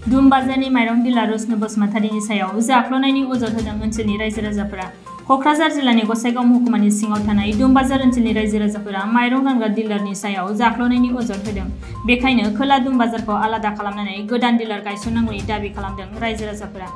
दुम बाजारनि माइरं डिलार रुसनु बसुमतारीनि सायाव जाख्ल'नायनि अजद होदों ओनसोलनि रायजो राजाफोरा। क'क्राझार जिल्लानि गसाइगाव महकुमानि सिङाव थानाय दुम बाजार ओनसोलनि रायजो राजाफोरा माइरं रानग्रा डिलारनि सायाव जाख्ल'नायनि अजद होदों। बेखायनो खोला दुम बाजारखौ आलादा खालामनानै गोदान डिलार गायसननांगौनि दाबि खालामदों रायजो राजाफोरा।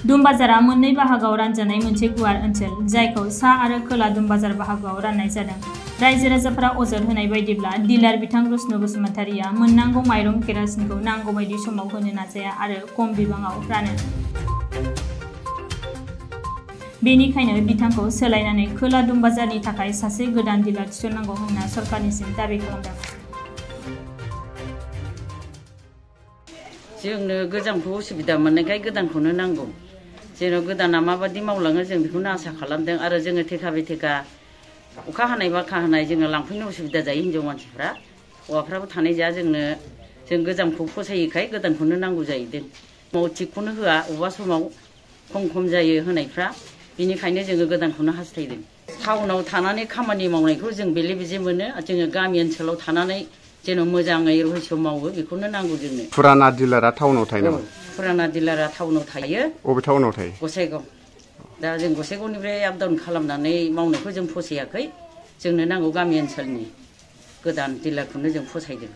दुम बाजारा मोननै बाहागोआव रानजानाय मोनसे गुवार ओनसोल, जायखौ सा आरो खोला दुम बाजार बाहागोआव राननाय जादों। रायजो राजाफोरा अजद होनाय बायदिब्ला डिलार बिथां रुसनु बसुमतारीया मोननांगौ माइरं केरासिनखौ नांगौ बायदि समाव होनो नाजाया आरो खम बिबाङाव रानो। बेनिखायनो बिथांखौ सोलायनानै खोला दुम बाजारनि थाखाय सासे गोदान डिलार थिसननांगौ होनना सरकारनिसिम दाबि खालामदों। जोंनो गोजामखौ उसुबिदा मोननायखाय गोदानखौनो नांगौ। जेराव गोदाना माबादि मावलाङो जों बेखौनो आसा खालामदों आरो जोङो थेखा बेथेखा अखा हानाय बाखा हानाय जोङो लांफैनो उसुबिदा जायो हिनजाव मानसिफ्रा, हौवाफ्राबो थानाय जाया जों गोजामखौ फसायैखाय गोदानखौनो नांगौ जाहैदों। समाव थिगखौनो होआ, अबेबा समाव खम जायो होनायफ्रा, बेनिखायनो जोङो गोदानखौनो हास्थायदों। टाउनाव थानानै खामानि मावनायखौ जों बेले बेजे मोनो, जोङो गामि ओनसोलाव थानानै जेन' मोजाङै रहस्य मावो बेखौनो नांगौ जोंनो। फुराना डिलारा टाउनाव थायो नामा? फुराना डिलारा टाउनाव थायो। अबे टाउनाव थायो? गसाइगाव। दा जों गसाइगावनिफ्राय आप डाउन खालामनानै मावनायखौ जों फसायाखै, जोंनो नांगौ गामि ओनसोलनि गोदान डिलारखौनो जों फसायदों।